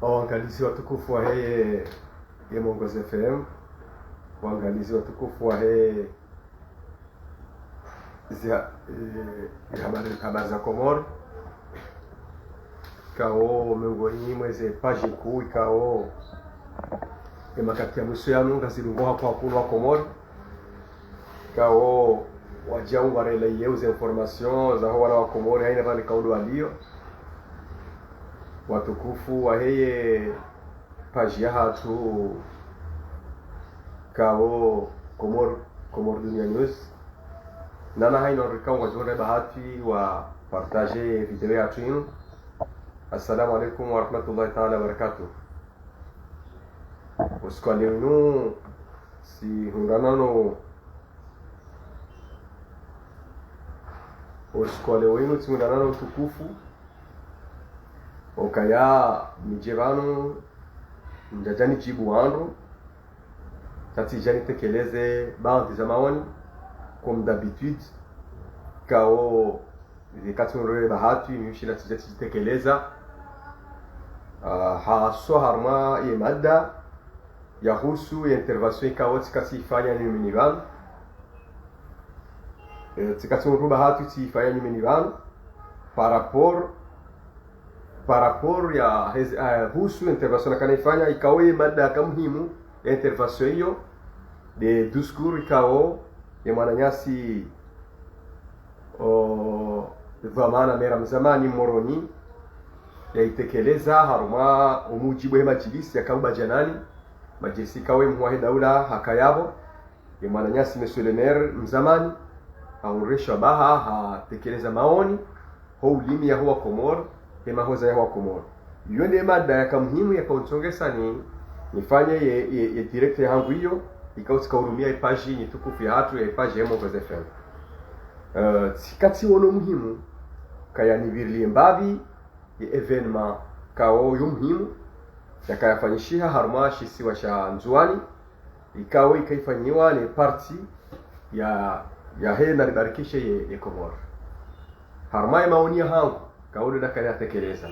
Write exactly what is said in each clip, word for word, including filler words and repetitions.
Waangalizi watukufu wahe ye Mongozi F M, waangalizi watukufu wahe zi ha- eh, habari, habari za Komori, ikao miongoni mwa ze page kuu ikao ye makati ya mwiso yanu ngazidungao ha kwakulu wa Komori, ikao wadjau wareleye ze informations zaho wana wa Komori haina pvanu ikao ndo waliyo. Watukufu wahe ye page yahatru ikao Komor, Komor Dunia News. Nana haina wandru ikao ngwadjo ona bahati wa partager video yahatru inu. Assalamu alaikum warahmatullahi taala wabarakatuh. Usiku wa leo inu, tsihundrana no, usiku wa leo inu, tsihundrana no utukufu, ukaya nidje pvanu, ndjadja nidjibu wandru, sha tsidja nitekeleze baadhwi za maoni, comme d'habitude, ikao zikatsi undrwe bahati, mi ushinda tsidja tsidjitekeleza. Ah, haswa harumwa ye mada yahusu ye intervention ikao tsika tsiifanya nyumeni pvanu. Eh, tsika tsiundru bahati tsiifanya nyumeni pvanu. Par rapport, par rapport ya hezi, ah, husu intervention nakana ifanya, ikao ye mada yaka muhimu ya intervention iyo, nde discours ikao ye mwananyasi, o, dhwamana mera Mzamani Moroni, yaitekeleza harumwa omudjibu he madjilisi yakao Mbadjanani, madjilisi ikao ye mhuu wahe daula hakaya pvo, ye mwananyasi Monsieur le Maire Mzamani, haonesha baha hatekeleza maoni, ho ulimi yaho wa Komori, he mahoza yaho wa Komori. Iyo nde mada yaka muhimu yakao ntsongesa ni, nifanye ye, ye, ye direct yahangu iyo, ikao tsika urumia ye page nyi tukufu yahatru ye page ye Mongozi F M. Eh, tsika tsiono muhimu, kaya nipvirilie mbapvi ye événement ikao yo muhimu, yakaya fanyishiha harumwa shisiwa sha Ndzuwani, ikao ika ifanyiwa ne parti ya, yahe Naribarikishe ye, ye Komori. Harumwa ye maoni yahangu, ikao ndo nakana yatekeleza.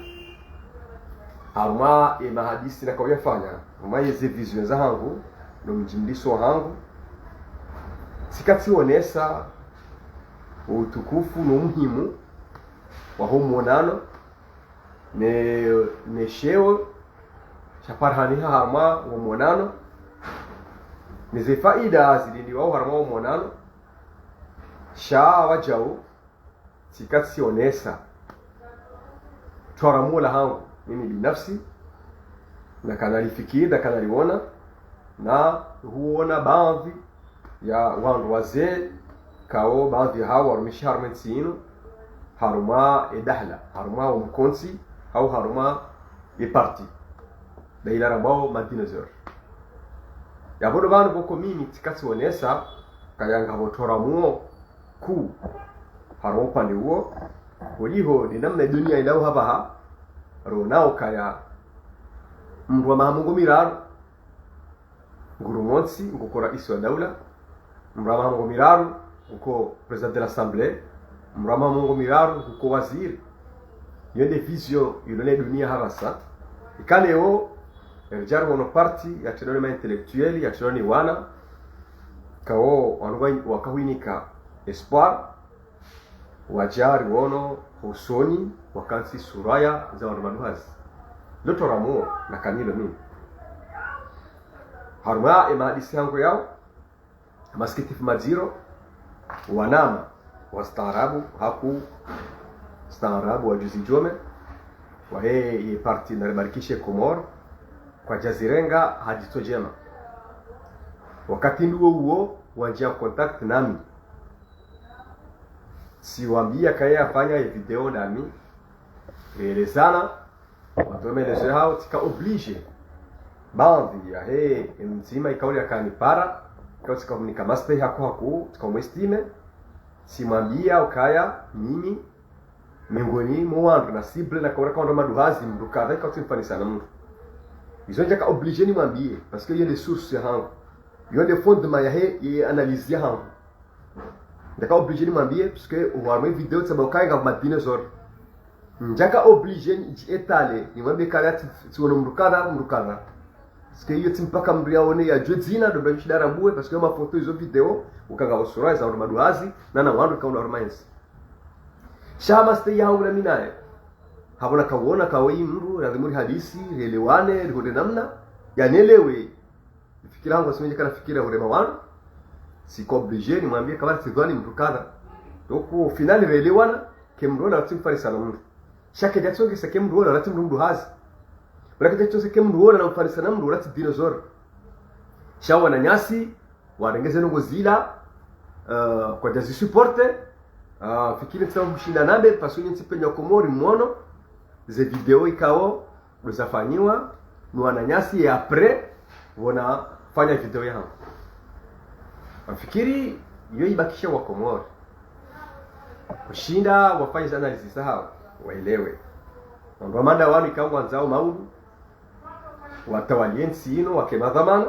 Harumwa ye mahadisi nakao yafanya, harumwa ye ze vision zahangu, no mjimliso wahangu, tsika tsionesa utukufu no muhimu waho mwonano, ne, ne sheo shaparihaniha harumwa wo mwonano, ne ze faida zilindiwao harumwa wo mwonano, sha wadjau, tsika tsionesa twaramuo lahangu mimi binafsi, nakana lifikiri, nakana liona, na huona baadhwi ya wandru wazee, ikao baadhwi hao warumishi harumwa entsi inu, harumwa e daula, harumwa o mkontsi, hau harumwa e parti, daula rambao ma dinosaures. Yapvo ndo pvanu pvoko mimi tsika tsionesa kaya ngapvo twaramuo kuu harumwa upande uwo, holiho nde namna e dunia indao hapvaha, ronao kaya mndru wa maha mengo miraru, nguri montsi, nguko raisi wa daula, mndru wa maha mengo miraru, nguko président de l'Assemblée, mndru wa maha mengo miraru, nguko waziri. Iyo nde vision ilo ne dunia hapvasa. Ika leo, ridja riwono parti yatrendwa ni ma intellectuels, yatrendwa ni wana, ikao wanu wa-, wakahuinika espoir, wadja riwono hosoni, wakantsi suraya za wandru maduhazi. Ndo twaramuo na kamilo mimi. Harumwa e mahadisi yahangu yao, masikitifu madziro, wanama wastaarabu, haku staarabu wa juzi jome, wahe ye parti Naribarikishe Komori, kwadjazirenga ha dzitso djema. Wakati ndo uwo wandjia contact nami. Tsiwambia kaya yafanya ye video nami, rielezana, watoa maelezo yahao, tsika obligé. Baadhwi yahe, emdzima ikao yakana nipara, ikao tsika hunika mastehi haku haku, tsika umwestimé, tsimwambia ukaya mimi, miongoni mwa wandru na cible na kaura ka wandru maduhazi, mndru kadha ikao tsimfanisa na mndru. Izo ndjaka obligé nimwambie, parce que iyo nde source yahangu. Iyo nde fondement yahe, ye analyse yahangu. Ndjaka obligé nimwambie, parce que oharumwa e video tsamba ukaya ngapvo ma dinosaures. Ndjaka obligé nidji étaler, nimwambe kala tsi, tsiwono mdru kadha, mdru kadha. Parce que iyo tsi mpaka mdru yaone yadjuwe dzina, ndo mba shida rambuwe, parce que yo mafoto, izo video, ukanga osura, za wandru maduhazi, nana wandru kauna harumwa entsi. Sha mastehi yahangu na mi naye. Hapvo nakawona kawo yi mdru, lazima rihadisi, rielewane, rihundre namna, yanielewe. Fikira hangu, simenye kana fikira hurema wanu. Siko obligé nimwambie kama tsidhwani mdru kadha. Donc, au final, rielewana, ke mdru ola tsi mfarisa na mdru. Sha kedja tsongesa ke mdru ola, ola tsi mdru mduhazi. Ola kedja tsongesa ke mdru ola na mfarisa na mdru, ola tsi dinosaure. Sha wananyasi, warenge ze ndrongoo zila, euh, kwadja zi supporter, euh, fikiri ntsa mshinda nambe, parce que nyi ntsi penya Komori mwono, ze video ikao, ndo zafanyiwa, ni wananyasi, et après, wona fanya video yahangu. Nafikiri, yo ibakisha wa Komori. Kushinda, wafanye za analysis zahao, waelewe. Wandru wa manda wanu ikao ngwandzao maudu, watawali entsi inu, wake madhwamana,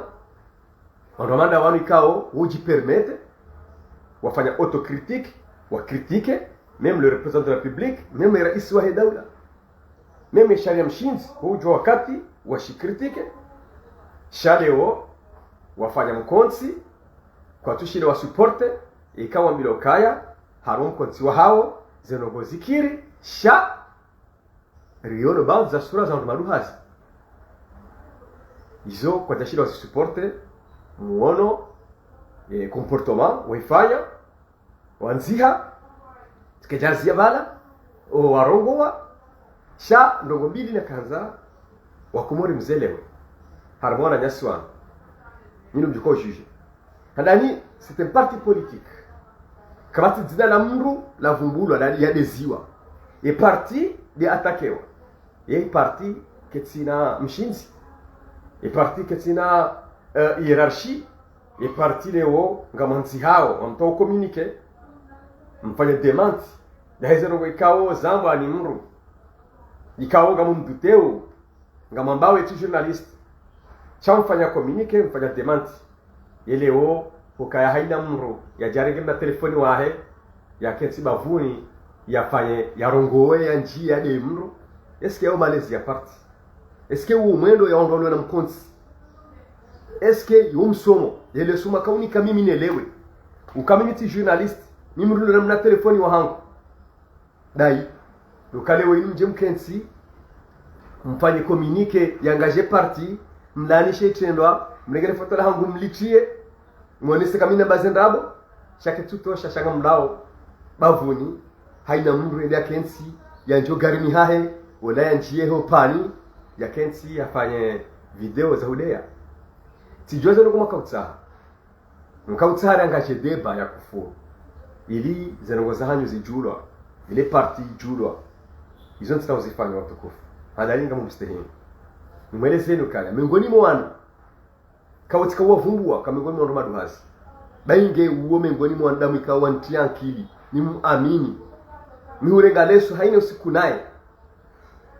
wandru wa manda wanu ikao, wudji permettre, wafanya autocritique, wa critiquer, même le représentant de la République, même raisi wahe daula. Même sharia mshindzi, wudjuwa wakati, washi critiquer. Sha leo, wafanya mkontsi, kwatsu shinda wa supporter, ikao wambilwa ukaya, harumwa mkontsi wahao, ze ndrongoo zikiri, sha, riono baadhwi za sura za wandru maduhazi. Izo kwadja shinda wazi supporter, muono, eh, comportement, waifanya, wandziha, tsi kedja ziya pvala, o warongowa, sha ndrongoo mbili nakandza, wa Komori mzelewe. Harumwa wananyasi wanu. Nyi ndo mdjuka o juger. Handani, c'est un parti politique. Kapvatsi dzina la mdru lavumbulwa, la, yadeziwa. Ye parti nde attaquewa. Ye parti ketsina mshindzi. Ye parti ketsina, euh, hiérarchie. Ye parti leo ngamwandzihao, wamtoa communiqué, mfanye démenti. Daheze ndrongoo ikao zambwa ni mdru. Ikao ngamumduteo, ngamwambao ye tsi journaliste. Sha mfanya communiqué, mfanya démenti. Ye leo, ukaya haina mdru, yadjarenge mna telefoni wahe, yakentsi bavuni, yafanye, yarongowe, yandjiye, yade mdru. Est-ce que yo malezi ya parti? Est-ce que wo mwendo yaondolwa na mkontsi? Est-ce que yo msomo, yele soma kaunika mimi nelewe? Uka mimi tsi journaliste, mimi mdru na mna telefoni wahangu. Dayi, lukale wo inu mdje mkentsi, mfanye communiqué, yangadje parti, mlanishe itrendwa, mlengele foto lahangu mlitiye, mwonese kamina baze ndrabo, sha ketsu tosha sha ngamlao, bavuni, haina mdru yende yakentsi, yandjiye o garini hahe, wola yandjiye ho pani, yakentsi, yafanye video za hudeya. Tsidjuwa ze ndrongoo mkautsaha. Mkautsaha riangadje débat ya kufuru. Ili ze ndrongoo zahanyu zidjulwa. Ile parti idjulwa. Izo ntsina uzifanya watukufu. Handani ngamumstehini. Nimwelezeni ukaya. Miongoni mwa wanu. Kawatsika uwavumbua, ka miongoni mwa wandru maduhazi. Bainge uwo miongoni mwa wanadamu ikao wantia ankili. Nimuamini. Mi hurenga leso haina usiku naye.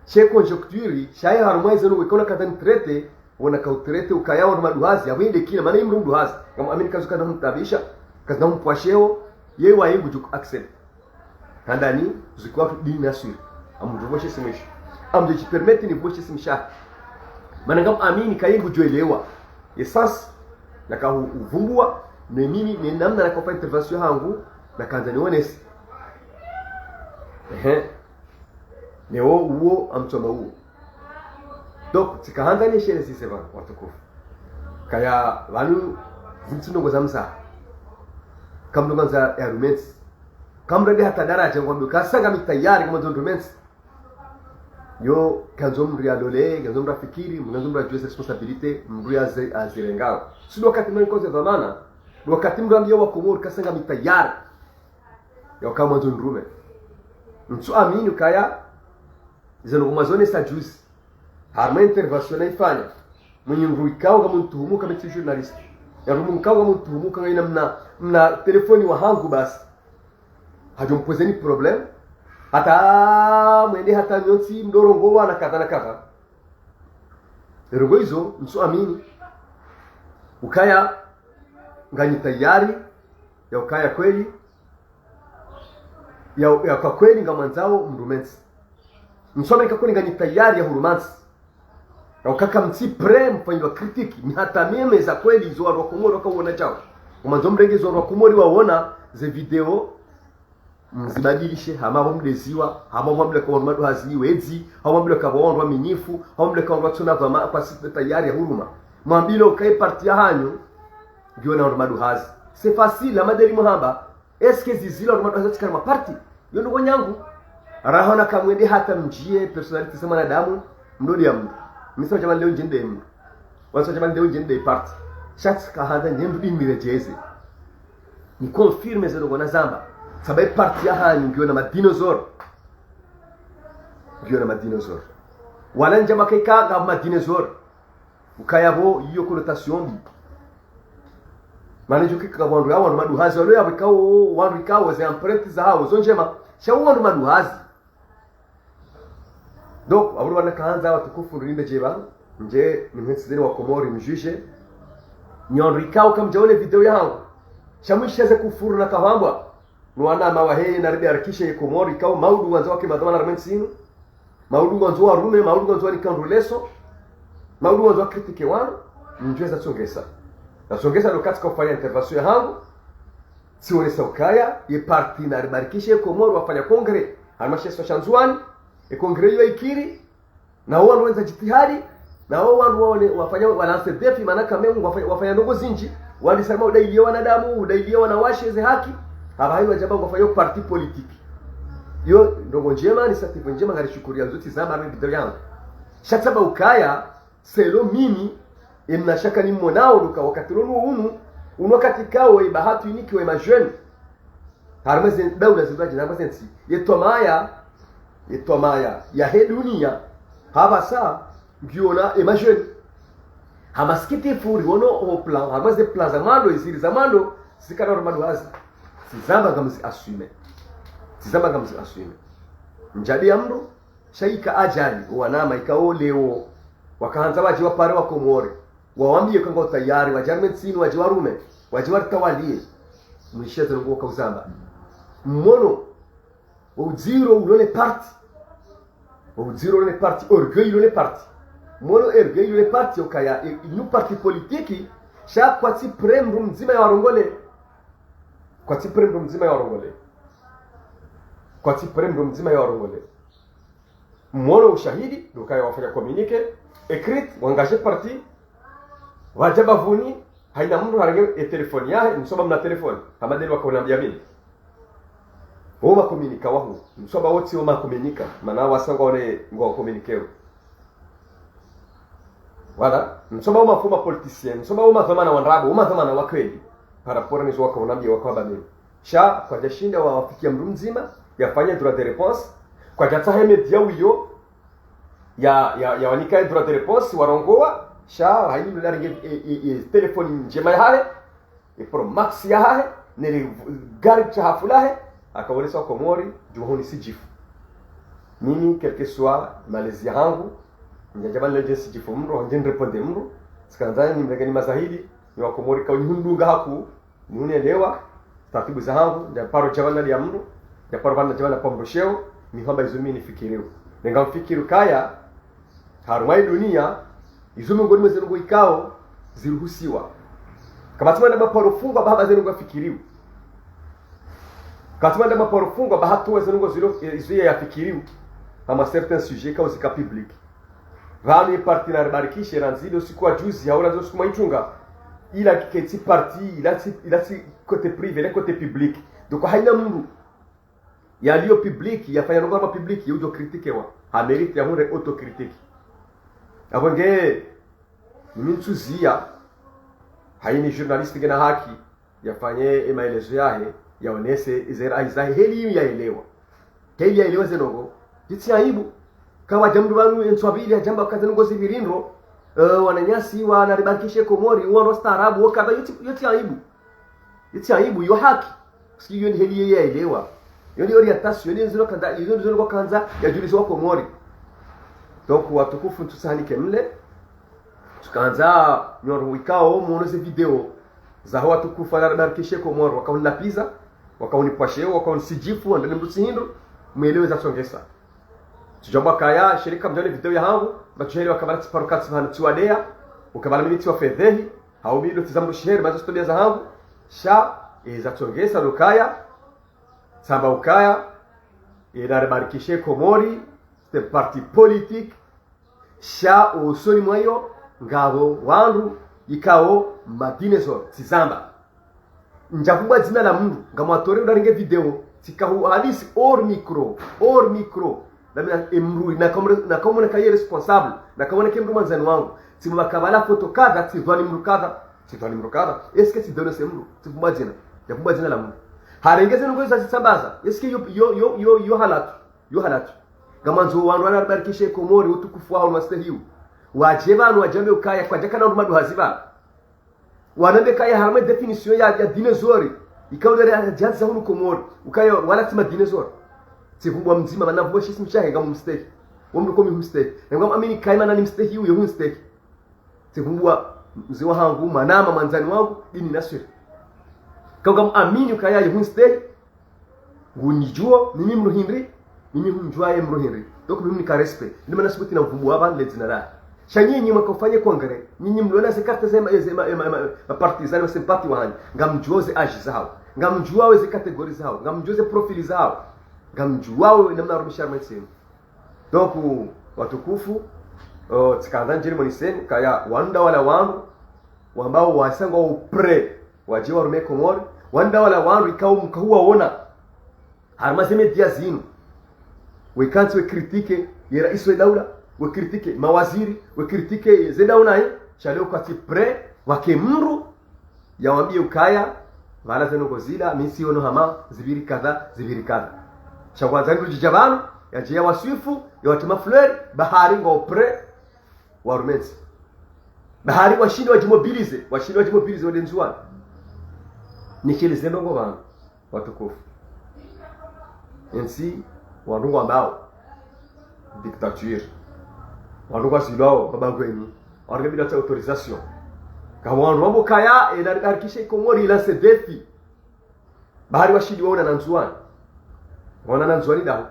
She conjoncture, shaye harumwa izo no wekona kadha ni traité, wona ka utraité ukaya wandru maduhazi, yawende kina, mana imdru mduhazi. Ngamuamini kazu kazina humtabisha, kazina humpvwasheo, ye waye ngudjo accepter. Handani, zuki watu dini na siri. Amdjo voshe simwisho. Amdjo djipermettre ni voshe simsha. Mana ngamuamini kaye ngudjo elewa. Essence, naka hu-, huvumbua, ne mimi, ne namna naka ufanya intervention hangu, nakandza nionese. Ehe. Newo uwo amtsoma uwo. Donc, tsikahandza nishelezise pvanu, watukufu. Kaya pvanu, zintsi ndrongoo za mzaha. Kamdru mandza ya rumentsi. Kamdru nde hata daraja ngwambe, kasa ngami tayari kamdru rumentsi. Yo, kandzo mdru yalole, kandzo mdru afikiri, kandzo mdru adjuwe ze responsabilité, mdru yaze-, azirengao. Tsi ndo wakati mdru nikoze dhwamana, ndo wakati mdru ambiye wa Komori, kasa ngami tayari. Yauka mwandzo nrume. Ntsu amini ukaya, zeno kumwazonesa juzi. Harumwa intervention naifanya. Mwenye mdru ikao ngamuntuhumu ka mi tsi journaliste. Ya mdru ikao ngamuntuhumu ka ngaina mna, mna telefoni wahangu basi. Hadjo mpozeni problème. Hata mwende hata nyontsi mdjo rongowa na kadha na kadha. Ndrongoo izo, ntsu amini. Ukaya, nganyi tayari, ya ukaya kweli, ya, ya kwa kweli ngamwandzao mdru rumentsi. Msome nikakoni nganyi tayari ya huruma ntsi. Na ukaka mtsi prêt mfanyilwa critique, ni hata mimi za kweli izo wandru wa Komori wakawona djao. Umwandzo mrenge izo wandru wa Komori wawona ze video, mzibadilishe, hama pvo mdeziwa, hama pvo mwambilwa ka wandru maduhazi ni wedzi, hama mwambilwa ka wandru waaminifu, hama mwambilwa ka wandru watsona pvama kwatsi tayari ya huruma. Mwambilwe uka ye parti ya hanyu, ngiyo na wandru maduhazi. C'est facile, hama deli muhamba, est-ce que zizilo wandru maduhazi watsi kari mwa parti? Yo ndrongo nyangu. Rahana kamwende hata mdjiye personnalité za mwanadamu, mdru nde ya mdru. Mi tsi wa djamani leo ndje nde mdru. Wala tsi wa djamani leo ndje nde parti. Sha tsikahandza ndje mdru nde niredjeze. Ni confirme ze ndrongo nazamba. Sababu ye parti ya hanyu ngiyo na madinosaure. Ngiyo na madinosaure. Wala ndjama kayika nga madinosaure. Ukaya pvo iyo connotation mbi. Mana djo kika wandru ya wandru maduhazi, walo ya wikao, wandru ikao, ze empreintes zahawo, zo ndjema. Sha wandru maduhazi. Donc, apvo wana kahandza watukufu ndulimbe djeba, ndje, nimhentsi zeni wa Komori, mjuge. Nyi wandru ikao kamdjaone video yahangu. Sha mwisheze kufuru na kahwambwa. No wanama wahe na ribe arikishe ye Komori, ikao maudu wandzo wake madhwamana harumwa entsi inu. Maudu wandzo warume, maudu wandzo wanike wandru leso. Maudu wandzo wacritique wandru. Mdjuwe zatsongesa. Zatsongesa ndo katsika ufanya intervention yahangu. Tsionesa ukaya, ye parti na ribarikishe ye Komori wafanya congrès. Harumwa she isiwa sha Ndzuwani. Ye congrès iyo ikiri. Na wo wandru wendza jitihadi, na wo wandru waone, wafanya, walanse défi, mana kamwe wafanya, wafanya ndrongo zindji, wandisa harumwa udailiya wanadamu, udailiya wanawashe ze haki, hapvaha inu wadjamba ngwafanyao parti politique. Iyo ndrongo ndjema, initiative ndjema, ngarishukuriya, ndzotsi zamba harumwa video yangu. Sha tsamba ukaya, selon mimi, emna shaka nimonao, ndo uka wakati unu, unu, unu wakati ikao, ye bahati inikiwa ye ma jeunes. Harumwa ze daula zindji, harumwa ze ntsi. Ye twamaya, ye twamaya, yahe duniya, hapvasa, ngiyo na ye ma jeunes. Ha masikitifu, riwono o plan, harumwa ze plan za mwando, eziri za mwando, zikana wandru maduhazi. Tsi zamba ngamzi assume. Tsi zamba ngamzi assume. Ndjadi ya mdru, sha ika adjali, o wanama ikao leo, wakahandza wadje wapare wa Komori, wawambiye uka ngwao tayari, wadje harumwa entsi inu, wadje warume, wadje waritawaliye. Mwisheze ndrongo uka uzamba. Mwono, wo udziro ulo ne parti. Wo udziro ulo ne parti, orgueil ulo ne parti. Mwono orgueil ulo ne parti, ukaya, e, inu parti politique, sha kwatsi prêt mdru mdzima ya warongole. Kwatsi prêt mdru mdzima ya warongole. Kwatsi prêt mdru mdzima ya warongole. Mwono ushahidi, ndo ukaya wafanya communiqué écrit, wa engagé parti, wadja bapvuni, haina mdru harenge ye téléphone yahe, mswaba mna téléphone, hama deli wakaonambiya mimi. Wo ma communiqué wahu, mswaba wotsi wo ma communiqué, mana wasa ngwaone ngwao communiqué wo. Voilà, mswaba wo ma faux ma politiciens, mswaba wo madhwamana wa ndrabo, wo madhwamana wa kweli, par rapport nizo wakaonambiya wakawamba mimi. Sha, kwadjashinda wawafikiya mdru mdzima, yafanye droit de réponse, kwadjatsaha ye média wiyo, ya, ya, yawanike ye droit de réponse, warongowa, sha, haina mdru nde yarenge, e, e, e, téléphone ndjema yahahe, e Pro Max yahahe, ne le gari shahafu lahe, akaonesa wa Komori, djumwa huni sijifu. Mimi, quel que soit malezi yahangu, ndjadjaba nilodje sijifu mdru, ndje nirépondre mdru, tsikandza nimrenge ni mazahidi, ni wa Komori kaunihundunga haku, nihunielewa, taratibu zahangu, ndjaparo djabana liya mdru, ndjaparo pvanu djabana pvwa mdru sheo, nihamba izo mimi nifikiriyo. Ngamfikiri ukaya, harumwa yi duniya, izo miongoni mwa ze ndrongo ikao, ziruhusiwa. Kapvatsi mwanadamu paro fungwa, ba hamba ze ndrongo yafikiriyo. Kapvatsi mwanadamu paro fungwa, ba hatowa ze ndrongo zilo, e, izo ye yafikiriyo. Hama certains sujets ikao zika public. Pvanu ye parti na ribarikishe randzi le usiku wa juzi, hau randzi le usiku mwayitunga. Ila kiketsi parti, ila tsi, ila tsi côté privé, ila côté public. Donc, haina mdru yaliyo public, yafanya ndrongo harumwa public, ye udjo critiquewa. Ha mérite ya hundre autocritique. Apvo nge, mimi ntsuziya, haina journaliste ngena haki, yafanye ye maelezo yahe, yaonese ze rai zahe, heli yaelewa. Heli yaelewa ze ndrongo. Yitsi aibu. Kawadja mdru pvanu ye ntswa mbili, hadjamba ka ze ndrongo zipviri ndro. Eh, wananyasi, wana ribarikishe Komori, wandru wastaarabu, wo kadha, yitsi, yitsi aibu. Yitsi aibu, yo haki. Parce que yo nde heli ye yaelewa. Yo nde orientation, yo nde zilo kandza, yo nde zilo kandza, yadjulise wa Komori. Donc, watukufu, ntsusahanike mle. Tsikandza, nyi wandru ikao, mwono ze video zaho watukufu na ribarikishe Komori, wakaunilapviza, wakaunipvwa sheo, wakaunisijifu, wandani mdru tsi hindru, mwelewe zatsongesa. Tsidjamba kaya, shirika mdjani video yahangu, ba tsuheli wakabala tsiparo katsi pvanu tsiwadeya, ukabala mimi tsiwafedhehi, hau bido tizambu shiheri, mazo sitobiya zahangu, sha, e, zatsongesa ndo kaya, tsamba ukaya, e, naribarikishe Komori, c'est un parti politique, sha usoni mwayo, ngapvo wandru, ikao, madinosaures, tsizamba. Ndjavumbwa dzina la mndru, ngamwatore udarenge video, tsikahu hadisi hors micro, hors micro. Nami na emndru, nakamwona, nakamwona kaye responsable, nakamwona ke mndru mwandzani wangu. Tsimwamba kabala foto kadha, tsidhwani mndru kadha, tsidhwani mndru kadha. Est-ce que tsidhwani se mndru? Tsivumbwa dzina, ndjavumbwa dzina la mndru. Harenge ze ndrongo izo zazisambaza. Est-ce que yo, yo, yo, yo, yo halatu, yo halatu. Ngamwandzo wandru wanaribarikishe Komori, utukufu waho ni wastehiwu. Wadje pvanu, wadje wambe ukaya, kwadjakana wandru maduhazi pvanu. Wanambe kaya harumwa définition ya, ya dinosaure. Ikao ndere ya djandzi za hunu Komori. Ukaya wala tsi madinosaure. Tsivumbwa mdzima, mana vumbwa shisimu shahe ngamumstehi. Wo mndru ko mi humstehi. Na ngamwamini kaya mana nimstehi uyo humstehi. Tsivumbwa mze wahangu, mwanama, mwandzani wangu, Dini Naswiri. Ka ngamwamini ukaya ye humstehi, ngunidjuo, mimi mndru hindri, mimi humdjua ye mndru hindri. Donc mimi nika respect. Ndo mana subuti namvumbua pvanu le dzina lahe. Sha nyinyi mwakofanye congrès, nyinyi mlona ze carte ze ma, ze ma, ma, ma, ma partisans, ma sympathisants wahanyu. Ngamdjuao ze âge zahawo. Ngamdjuao ze catégories zahawo. Ngamdjuao ze profils zahawo. Ngamdjuao namna warumisha harumwa ntsi yinu. Donc, watukufu, o, tsikandza ndjeri moniseni, kaya wandru wala wandru, wambao wasa ngwao prêt, wadje warume Komori, wandru wala wandru ikao mkahuwaona harumwa ze média zinu. Wekantsi we critiquer ye raisi we daula, we critiquer mawaziri, we critiquer ze daula, eh? Sha leo kwatsi prêt, wake mndru, yawambie ukaya, pvala ze ndrongo zila, mi siono hama, zipviri kadha, zipviri kadha. Sha ngwandzo mndru djidja pvanu, yadje yawaswifu, yawatrema fleur, bahari ngwao prêt, warume ntsi. Bahari washinde wadjimobiliser, washinde wadjimobiliser wende Ndzuwani. Nishilize ndrongo pvanu, watukufu. Entsi, wandru ngwambao dictature. Wandru ngwazilwao, baba ngwenyi. Wandru ngebidi watsahe autorisation. Ka wandru wambo kaya, e, nari, narikishe Komori ilancer défi. Bahari washindi waonana Ndzuwani. Waonana Ndzuwani daho.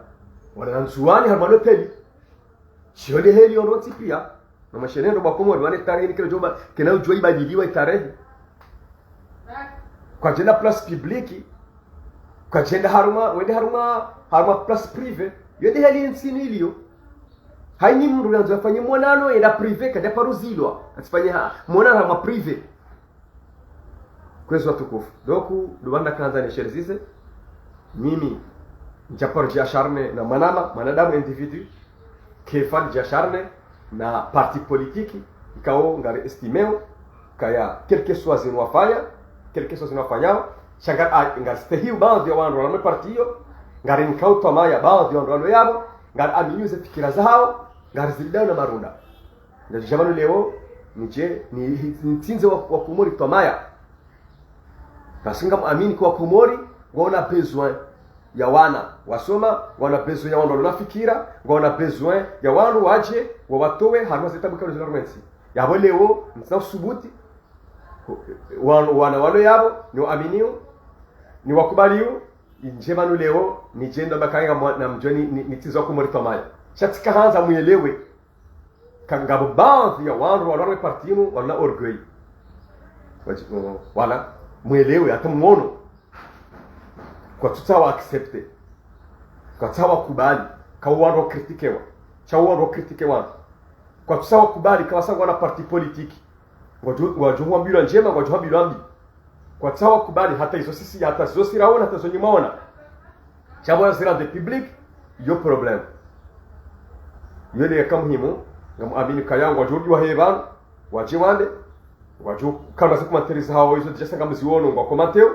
Waonana Ndzuwani harumwa lopeli. Shiyo nde heli yontsi pia. Na mashenendo ba Komori, wane tarehi ni kila djomba, kena udjua ibadiliwa itarehi. Kwadjenda place publique, kwadjenda harumwa, wende harumwa, harumwa place privée. Yo nde heli entsi inu iliyo. Haina mndru yandzo yafanye mwonano, yenda privé, kadja paro zilwa. Atsifanye ha, mwonano harumwa privé. Kwezi watukufu. Donc, ndo pvanu nakandza nishelezeze. Mimi, ndjaparo djiacharner na mwanama, mwanadamu individu. Kefa djiacharner na parti politique, ikao ngari estimeo, kaya, quel que soit zinu wafanya, quel que soit zinu wafanyao, sha ngari, a, ngari stehiu baadhwi ya wandru wala mwe parti iyo, ngari nkao twamaya baadhwi ya wandru walo yapvo, ngari aminio ze fikira zahawo, ngari zilidao na marunda. Ngadjudja pvanu leo, nidje, ni, ni, nitsindze wa, wa Komori twamaya. Parce que ngamwamini kwa Komori, ngwaona besoin ya wana wasoma, ngwaona besoin ya wandru walo na fikira, ngwaona besoin ya wandru wadje, wawatowe, harumwa ze tabu ikao zilo harumwa entsi. Yapvo leo, ntsina usubuti, wa, wana walo yapvo, niwaaminio, niwakubalio, nidje pvanu leo, nidje ndo mbakanga mwa, namdjuwe ni, ni, nitsindze wa Komori twamaya. Sha tsikahandza mwelewe. Ka ngapvo baadhwi ya wandru walo harumwa parti inu, walo na orgueil. Wadji, wala, mwelewe, hata mwono. Kwatsutsaha wa accepter. Kwatsutsaha wakubali. Ka wandru wa critiquewa. Sha wandru wa critiquewa. Kwatsutsaha wakubali, ka wasa ngwaona parti politique. Ngwadjo, ngwadjo huambilwa ndjema, ngwadjo huambilwa mbi. Kwatsutsaha wakubali, hata izo sisi, hata zo si raona, hata zo nyi mwaona. Sha pvo ya zira nde public, yo problème. Yo nde yaka muhimu, ngamwamini kaya ngwadjo djuwa he pvanu, wadje wande, ngwadjo kamba ze commentaires zahawo izo déjà sa ngamziono ngwa commenteo,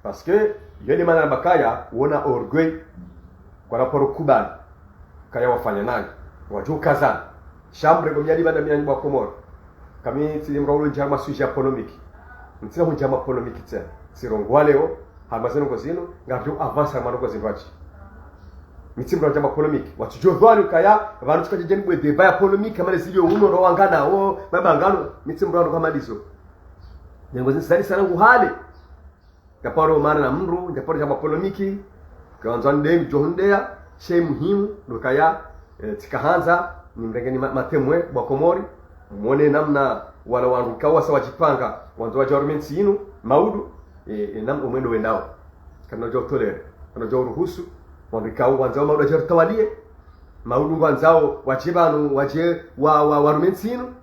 parce que yo nde mana namba kaya, wona orgueil, kwana paro kubali, kaya wafanya nayi, ngwadjo kazana. Sha mrengo miyadi pvanda miyanyu wa Komori. Ka mi tsi mdru ulo ndjia harumwa sujet ya polémique. Ntsina hundjia harumwa polémique tsena. Tsirongoa leo, harumwa ze ndrongo zinu, ngapvo avancer harumwa ndrongo zinu wadji. Mi tsi mdru ndjia harumwa polémique. Watsudjo pvanu kaya, pvanu tsikadja djeni bwe débat ya polémique, hama le zilio uno, ndo wangana, o, mabangano, mi tsi mdru ndo kama ndizo. Ndrongo zinu zali sana nguhale. Ndjaparo mana na mdru, ndjaparo ndjia harumwa polémique, ka wandzani nde, ndjo hundeya, she muhimu, ndo kaya, Eh, tsikahandza nimrengeni ma- matemwe bwa Komori, mwone namna wala wandru ikao wasa wadjipanga, wandzo wadje warume ntsi inu, maudu, eh, eh, namna umwendo wendao. Kana udja utolere, kana udja uruhusu wandru ikao wandzao maudu wadje waritawalie, maudu wandzao wadje pvanu, wadje wa- wa- warume ntsi inu,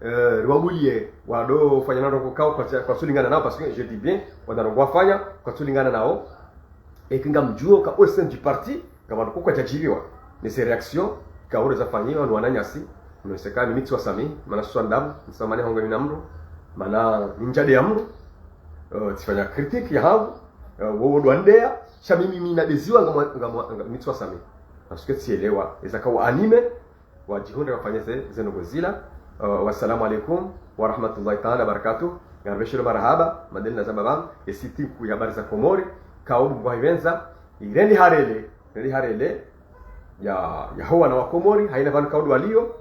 eh, riwabulie wado fanya ndrongoo ikao kwatsa- kwatsulingana nao, parce que je dis bien, wana ndrongoo wafanya kwatsulingana nao. Eka ngamdjuo ka au sein du parti, ngapvandru kwadjadjiriwa. Mais ces réactions ikao zafanyiwa ni wananyasi, nonese ka mimi tsiwasamihi, mana swa ndamu, nitsamani hongo ni na mdru, mana ni ndjade ya mdru, eh, tsifanya critique ya hangu, eh, wowo ndo wandeya, sha mimi mi nadeziwa ngamwa- ngamwa- nga- mi tsiwasamihi. Parce que tsielewa, eza ikao wa animé, wadjihundre wafanye ze- ze ndrongoo zila. Eh, wassalamu alaikum warahmatullahi taala wabarakatuh. Ngaribeshelo marahaba, madeni na zamba pvanu, e site nkuu ya habari za Komori, ikao Mungu haipvendza, irendi harele, irendi harele, ya, ya ho wana wa Komori, haina pvanu ikao ndo walio,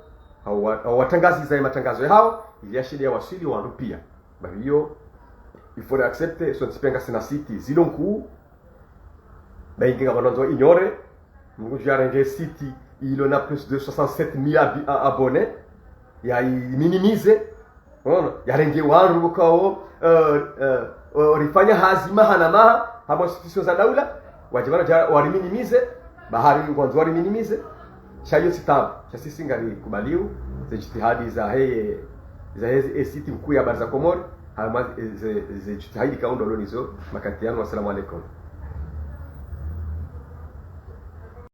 hau wa- hau watrangaziza ye matrangazo yahao, ili yashinde yawaswili wandru pia. Ba iyo, il faut accepter, so ntsipenga sina site zilo nkuu, ba ingi ngapvanu wandzo ignorer, Mungu dju yarenge site ilo na plus de soixante-sept mille abi- a- abonnés, ya i minimiser, unaona, yarenge wandru ikao, eh, eh, o- orifanya hazi maha na maha, hama institutions za daula, wadje pvanu dja wariminimiser, ba hari ngwandzo wariminimiser, sha iyo tsi tabu, sha sisi ngarikubaliu, ze djitihadi za heye, za hezi e site nkuu ya habari za Komori, hama ze- ze- ze djitihadi ikao ndo walo nizo makati yanu. Wassalamu alaikum.